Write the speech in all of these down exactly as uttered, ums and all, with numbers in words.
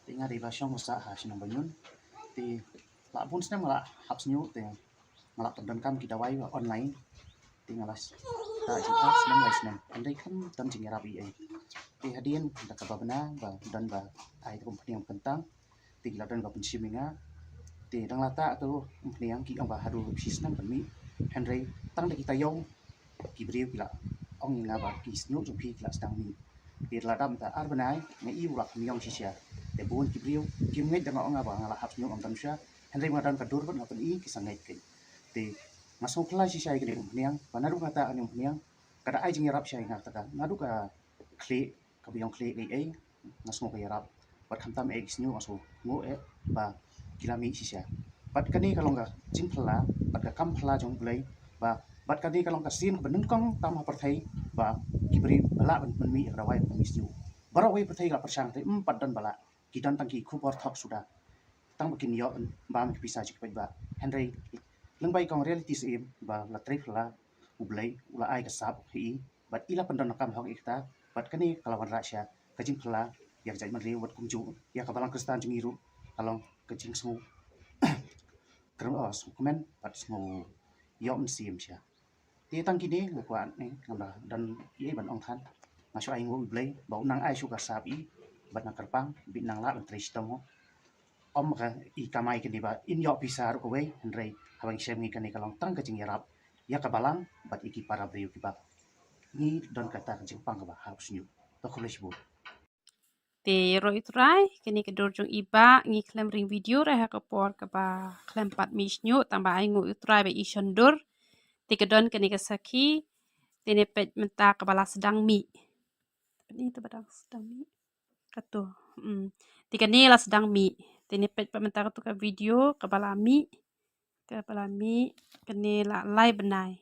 Te nga dei ba shong ba sah ha shnong Banyun. Te la bun snem nga la hap shñiuh te nga la pyndonkam ki dawai ba online. Te nga la sah jingpang snem lai snem. Hynrei khlem don jingïarap ei ei. Te hadien da kaba bna ba don ba ai te kum pynïang kyntang. Te ki la don ba pynshim ïa nga. Te dang la tah tu pynïang ki ong ba haduh shi snem pynmih. Hynrei tang da ki taïew ki briew ki la ong ïa nga ba ki shñiuh jong phi ki la sdang mih. Te la dap mynta ar bnai nga i u la kham ïong shisha. Te bun ki briew kim ngeit da nga ong nga ba nga la hap shñiuh ngam don sha. Hynrei nga don ka dur bad nga pyni ki sa ngeit kein. Te nga sngewkhlaiñ shisha ïa kane ka umphniang ba naduh kata kane ka umphniang ka da ai jingïarap sha ïa nga kata ka naduh ka khlieh kaba ïong khlieh ei ei nga sngew ka ïarap. Bad khamtam eh ki shñiuh nga sngew nguh eh ba ki la mih shisha. Bad kane ka long ka jingphylla bad ka kam phylla jong U Blei ba bad kane ka long ka sien kaba nyngkong tam ha pyrthei ba ki briew ba lah ban pynmih ïa ka dawai ba pynmih shñiuh. Baroh kawei pyrthei ka la pyrshang te ym pat don ba lah ki don tang ki khubor thok suda. Tang ba kin ïoh bam ki pisa jong ki paidbah. Hynrei lyngba i kong Reality Syiem ba la trei phylla U Blei u la ai ka sap ha i bad i la pyndonkam hok ïa kata bad kane ka la wanrah sha ka jingphylla ïa ka jaitbynriew bad kumjuh ïa ka balang Khristan jong ngi ruh ka long ka jingsngew kyrmen, oh, sngewkmen bad sngew ïoh mynsiem sha. Te tang kine nga kwah ne ngam da don ei ei ban ong than. Nga shu ai nguh U Blei ba u nang ai shuh ka sap i bad nga kyrpang ba in nang lah ban trei shitom. Ym ka i kamai kane ba in ïoh pisa ruh kawei hynrei haba ngi shem ngi kane ka long tang ka jingïarap ïa ka balang bad ïa ki para briew kiba ngi don kata ka jingpang kaba hap shñiuh. To khublei shibun. Te ïaroh ïa U Trai, kane ka dur jong i bah ngi khlem ring video re ha ka por kaba khlem pat mih shñiuh tang ba ai nguh ïa U Trai ba i shon dur. Te ka don kane ka sakhi, te ne peit mynta kaba la sdang mih. Peit ïa kata ba dang sdang mih. Kato. Hmm. Te kane la sdang mih. Te ne peit pat mynta kato ka video kaba la mih. Kaba la mih kane la lai bnai.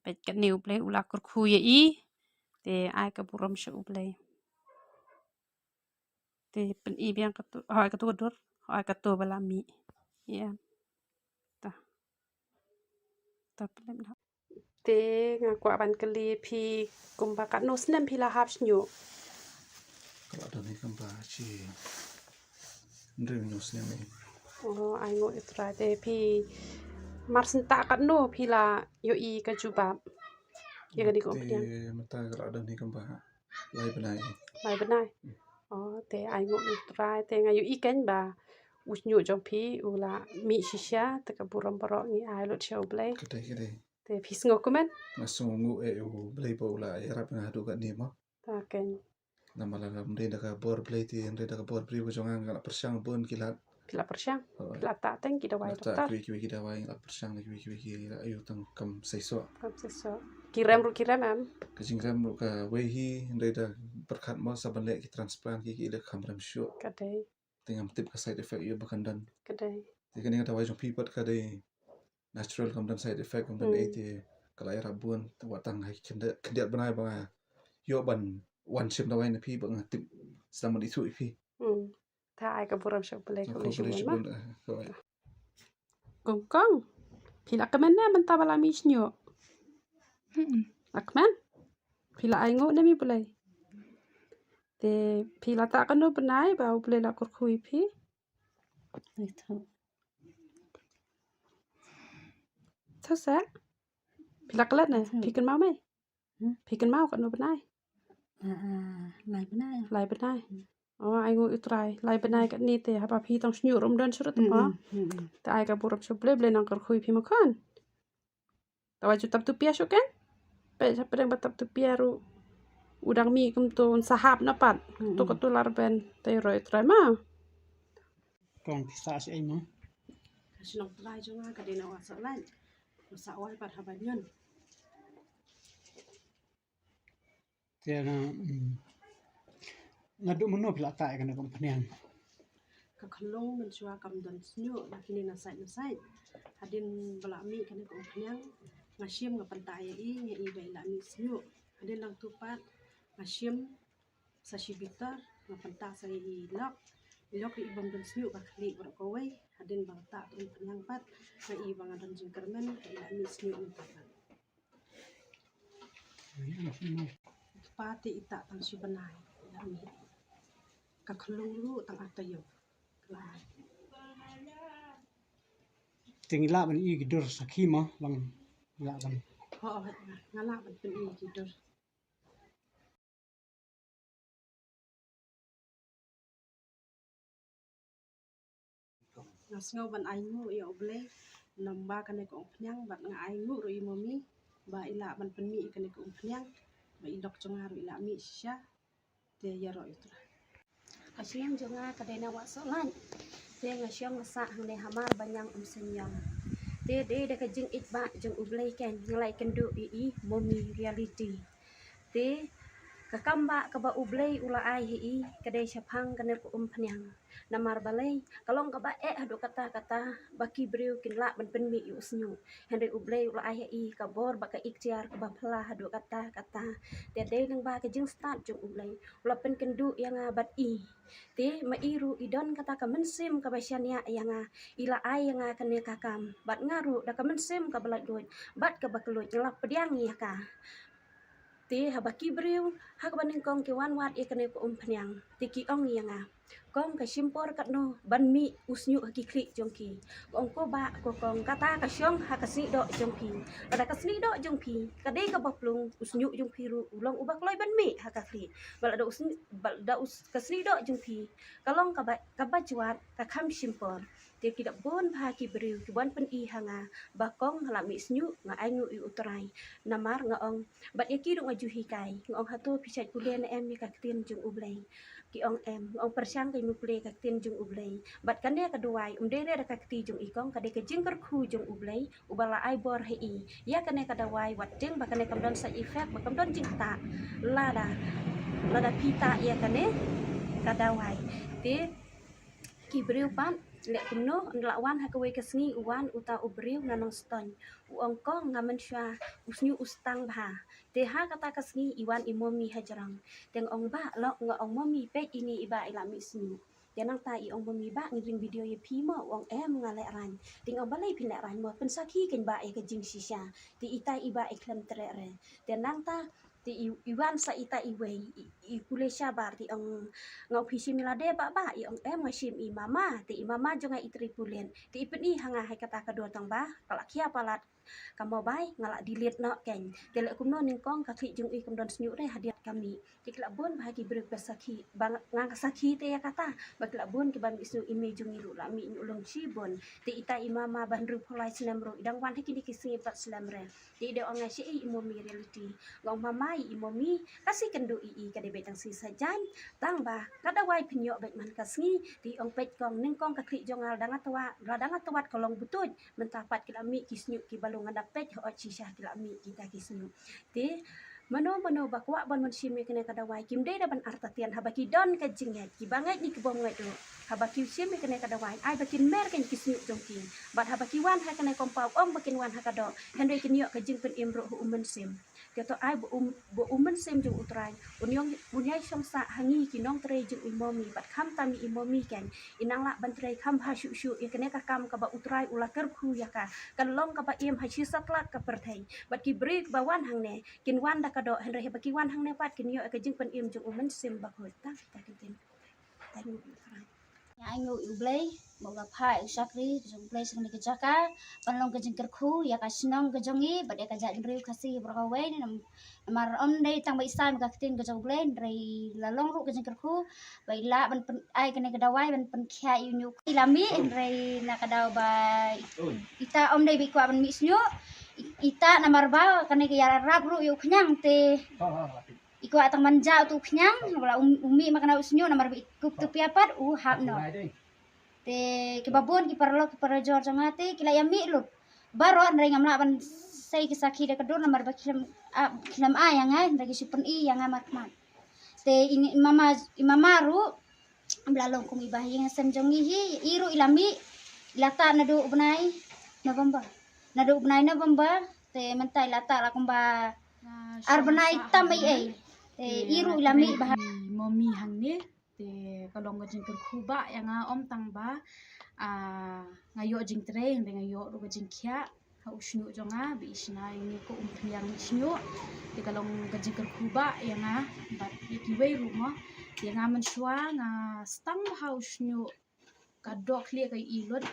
Peit kane U Blei u la kyrkhu ïa i. Te ai ka burom sha U Blei. Te pyni biang kato, hooid kato ka dur, hooid kato ba la mih. Ïa. Ta. Ta pynlem noh. Te nga kwah ban kylli phi kumba katno snem phi la hap shñiuh? Ka la don hi kumba shi hynriew hynñiew snem hi. Oh, ai nguh ïa U Trai. Te phi mar senta katno phi la ïohi ka jubab ïa kane ka umphniang? Te mynta ka la don hi kumba lai bnai. Lai bnai. Hmm. Oh, te ai nguh ïa U Trai, te nga ïohi kein ba u shñiuh jong phi u la mih shisha, te ka burom baroh ngi ai lut sha U Blei. Ka dei, ka dei. Te phi sngew kumne? Nga sngew nguh eh ïa U Blei ba u la ïarap ïa nga haduh katne mo. Ta kein. Namar lada ym dei da ka bor Blei te hynrei da ka bor briew ka jong nga nga la pyrshang bun ki lad. Phi la pyrshang? Hooid. Phi la tah tang ki dawai doktor? Kiwei kiwei ki dawai nga la pyrshang, kiwei kiwei ki la ïoh tang kam seisoh. Kam seisoh. Ki rem ruh ki rem em? Ka jingrem ruh kawei hi, hynrei da pyrkhat mo sa ban leh ki transplant ki ki leh kam rem shuh. Ka dei. Te ngam tip ka side effect ïa ba kan don. Ka dei. Te kane ka dawai jong phi pat ka dei natural, kam don side effect, kam don ei te ka la ïarap bun, te wat tang ha ki khyndiat, khyndiat bnai ba nga ïoh ban wan shim dawai na phi ba nga tip sdang ban ithuh ïa phi. Hmm. Ta ai ka burom sha U Blei, khublei shibun ma. Kong kong. Phi la kmen ne mynta ba la mih shñiuh? Hmm. La kmen? Phi la ai nguh ne em ïa U Blei? Te phi la tah katno bnai ba U Blei la kyrkhu ïa phi? Tha sa. Phi la klet ne? Phi kynmaw mai? Hmm? Phi kynmaw katno bnai? Ah, ah, lai bnai. Lai bnai. Hmm. Oh, ai nguh ïa U Trai. Lai bnai katne te haba phi tang shñiuh ruh ym don shuh ruh te mo. Hmm, hmm, hmm. Te ai ka burom sha U Blei, Blei nang kyrkhu ïa phi mo khun. Te wat ju tap tu pia shuh kein. Peit hapdeng ba tap tu pia ruh u dang mih kumto, un sa hap na pat. Hmm, hmm. To kato la rben, te ïaroh ïa U Trai ma. Kong phi sah shaei mo? Ka shnong trai jong nga ka dei na Wah Sohlait. Wah Sohlait pat ha Banyun. Te na, mm, naduh mynno phi la tah ïa kane ka umphniang? Ka khyllung mynshuwa kam don shñiuh, la kine na sait na sait. Hadien ba la mih kane ka umphniang nga shim nga pyntah ïa i, nga i ba i la mih shñiuh. Hadien nangtu pat nga shim sa shi bitar, nga pyntah sa ïa i lok. I lok ïa i bym don shñiuh ka khlieh baroh kawei. Hadien ba nga tah ka umphniang pat nga i ba nga don jingkyrmen, ka i la mih shñiuh mynta pat. Kpa te i tah tang shi bnai i la mih. Ka khlung ruh tang ar taïew. Ka la ai. Te ngi lah ban ïoh ki dur sakhi mo, lang lah ban. Ho, nga lah ban pynïoh ki dur. Nga sngew ban ainguh ïa U Blei namar kane ka umphniang, bad nga ainguh ruh ïa i mummy ba i lah ban pynmih ïa kane ka umphniang, ba i lok jong nga ruh i lah mih shisha. Te ïaroh ïa u Trai. Ka shnong jong nga ka dei na Wahsohlait. Te nga shong nga sah hangne hamar Baniang Umseiñiong. Te dei da ka jingïeit ba jong U Blei kein nga la ïakynduh ïa i mummy Reality. Te ka kam ba kaba U Blei u la ai ha i ka dei shaphang kane ka umphniang. Namar balei, ka long kaba eh haduh katta katta ba ki briew kin lah ban pynmih ïa u shñiuh. Hynrei U Blei u la ai ha i ka bor bad ka iktiar kaba phylla haduh katta katta. Te dei lyngba ka jingstad jong U Blei u la pynkynduh ïa nga bad i. Te ma i ruh i don kata ka mynsiem kaba shaniah ïa nga, i la ai ïa nga kane ka kam, bad nga ruh da ka mynsiem kaba laitluid bad kaba kylluid nga la pdiang ïa ka. Te haba ki briew ha kaba nyngkong ki wan wad ïa kane ka umphniang, te ki ong ïa nga, kong, ka shim por katno ban mih u shñiuh ha ki khlieh jong ki. Nga ong, ko bah, ko kong, kata ka shong ha ka snieh doh jong phi. Lada ka snieh doh jong phi ka dei kaba plung, u shñiuh jong phi ruh u long uba kloi ban mih ha ka khlieh. Bad lada u shñiuh, bad lada u s-, ka snieh doh jong phi ka long kaba, kaba jwat, ka kham shim por. Te ki la bun bha ki briew ki wan pyni ha nga ba kong, nga la mih shñiuh, nga ainguh ïa u Trai. Namar nga ong, bad ïa ki ruh nga ju hikai, nga ong, hato phi shait pule ne em ïa ka ktien jong U Blei? Ki ong em. Nga ong, pyrshang keiñ me pule ka ktien jong U Blei. Bad kane ka dawai ym dei re da ka kti jong i kong, ka dei ka jingkyrkhu jong U Blei uba la ai bor ha i. Ïa kane ka dawai, wat tieng ba kane kam don side effect, ba kam don jingktah lada, lada phi tah ïa kane ka dawai. Te ki briew pat, leh kumno, ynda la wan ha kawei ka sngi u wan uta u briew na Nongstoiñ. U ong, kong, nga mynshuwa u shñiuh u stang bha. Te ha kata ka sngi i wan i mummy hajrong. Te nga ong, bah, lok, nga ong, mummy, peit ine i bah i la mih shñiuh. Te nangta i ong, mummy, bah, ngin ring video ïa phi mo? U ong, em, nga lehraiñ. Te nga ong, balei phin lehraiñ mo? Pynsakhi keiñ bah ïa ka jingshisha. Te ita i bah i khlem treh re. Te nangta te i, i wan sa ita iwei, i, i pule shabar, te i ong, nga ong, phi shim i lade bah, bah? I ong, em, nga shim i mama. Te i mama jong nga i trei pulit. Te i pyni ha nga ha kata ka dur tang ba ka la khia palat ka mobile, nga la delete noh keiñ. Te leh kumno, nyngkong ka khlieh jong i kam don shñiuh re hadien ka mih. Te ki la bun bha ki briew ba sakhi, ba nga, nga sakhi te ïa kata, ba ki la bun kiba mih shñiuh, i mei jong i ruh la mih ñiuh lung shibun. Te ita i mama ba hynriewphew lai snem ruh i dang wan ha kine ki sngi bad slem re. Te i dei ong, nga shaei i mummy Reality? Nga ong, mama, i mummy, ka sngi kynduh i, i ka dei beit tang sngi Saitjaiñ. Tang ba ka dawai phin ïoh beit man ka sngi. Te i ong, peit kong, nyngkong ka khlieh jong nga la dang ïa tawat, la dang ïa tawat ka long btuid. Mynta pat ki la mih ki shñiuh kiba lung, nga da peit hooid shisha ki la mih kita ki shñiuh. Te mano mano ba kwah ban wan shim ïa kane ka dawai, kim dei da ban artatien, haba ki don ka jingngeit, kiba ngeit ne kibym ngeit ruh, haba ki shim ïa kane ka dawai, ai ba kin mer keiñ ki shñiuh jong ki. Bad haba ki wan ha kane ka compound, ym ba kin wan ha ka doh, hynrei kin ïoh ka jingpynim ruh ha u Mynsiem. Te to ai ba u, ba u Mynsiem jong u Trai un ïong, un ïai shong sah ha ngi ki nongtrei jong i mummy, bad khamtam i mummy keiñ, i nang lah ban trei kham bha shuh shuh ïa kane ka kam kaba u Trai u la kyrkhu ïa ka. Kan long kaba im ha shi satlak ka pyrthei. Bad ki briew ba wan hangne kin wan da ka doh, hynrei haba ki wan hangne pat kin ïoh ïa ka jingpynim jong u Mynsiem Bakhuid. Tang, tang, tang. Tang. Nga ainguh ïa u Blei ba u la phah ïa u shakri jong u Blei sha kane ka jaka ban long ka jingkyrkhu ïa ka shnong ka jong ngi bad ïa ka jaitbynriew Khasi baroh kawei. Nam-, namar ym dei tang ba i sam ka ktien ka jong u Blei, hynrei la long ruh ka jingkyrkhu ba i lah ban pyn-, ai kane ka dawai ban pynkhiah ïa u ñiuh. I la mih, hynrei na ka daw ba ita ym dei ba i kwah ban mih shñiuh. I-, ita namar ba kane ka ïarap ruh ïa u khñiang te i kwah tang ban jah utu u khñiang, u la um, u mih ma kane u shñiuh, namar ba i kup tu pia pat u hap noh. Te kiba bun ki paralok ki parajor jong nga te ki la ïa mih lut baroh, hynrei ngam lah ban sei ki sakhi da ka dur namar ba ki khlem, ah, khlem ai ïa nga, hynrei ki shu pyni ïa nga markhmat. Te i mama, i mama ruh ba la long kum iba ha ïing ha sem jong ngi hi, i ruh i la mih, i la tah naduh u bnai November. Naduh u bnai November te mynta i la tah la kumba ar bnai tam ei ei. Te i ruh i la mih bha. Mummy hangne. Te ka long ka jingkyrkhu ba ïa nga, ym tang ba, ah, nga ïoh jingtrei, hynrei nga ïoh ruh ka jingkhiah ha u shñiuh jong nga ba i shna ïa ngi ka umphniang mih shñiuh. Te ka long ka jingkyrkhu ba ïa nga bad ïa kiwei ruh mo. Te nga mynshuwa nga sdang bha u shñiuh, ka doh khlieh ka ïohi lut.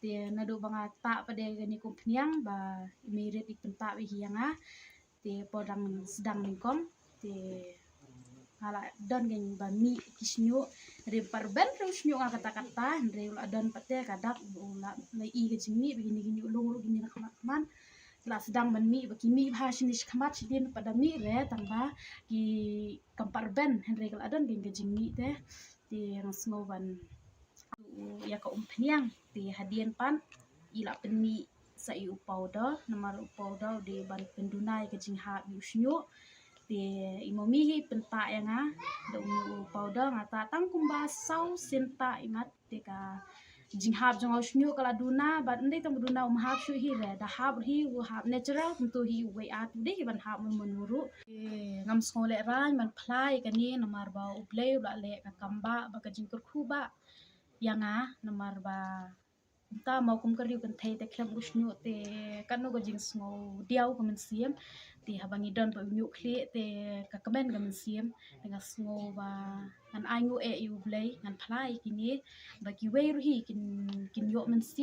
Te naduh ba nga tah pat de kane ka umphniang ba i Meirit i pyntah beit hi ïa nga. Te por dang sdang nyngkong te nga la don kein ba mih ki shñiuh. Hynrei pyrben ruh u shñiuh nga katta katta, hynrei u la don pat te ka dak, u la, la i ka jingmih ba kine ki ñiuh lung ruh kine na khmat khmat. La sdang ban mih ba ki mih bha shane shakhmat, shadien pat da mih re tang ba ki kam pyrben, hynrei ka la don kein ka jingmih te. Te nga sngew ban ïa ka umphniang, te hadien pat i la pynmih sa ïa u powder, namar u powder u dei ban pynduna ïa ka jinghap ïa u shñiuh. Te i mami hi pyntah ïa nga da une u powder, nga tah tang kumba saw sien tah imat, te ka jinghap jong u shñiuh ka la duna, bad ym dei tang ba duna um hap shuh hi re, da hap hi u hap natural, kumto hi uwei at u dei hi ban hap mon mon ruh. Te ngam sngew lehraiñ ban phla ïa kane namar ba U Blei u la leh ka kam ba, ba ka jingkyrkhu ba ïa nga, namar ba kumta mo kum ka riew kynthei te khlem u shñiuh te katno ka jingsngew diaw ka mynsiem. Te haba ngi don pat u ñiuh khlieh te ka kmen ka mynsiem. Te nga sngew ba ngan ai nguh eh ïa U Blei, ngan phla ïa kine ba kiwei ruh hi kin, kin ïoh mynsiem.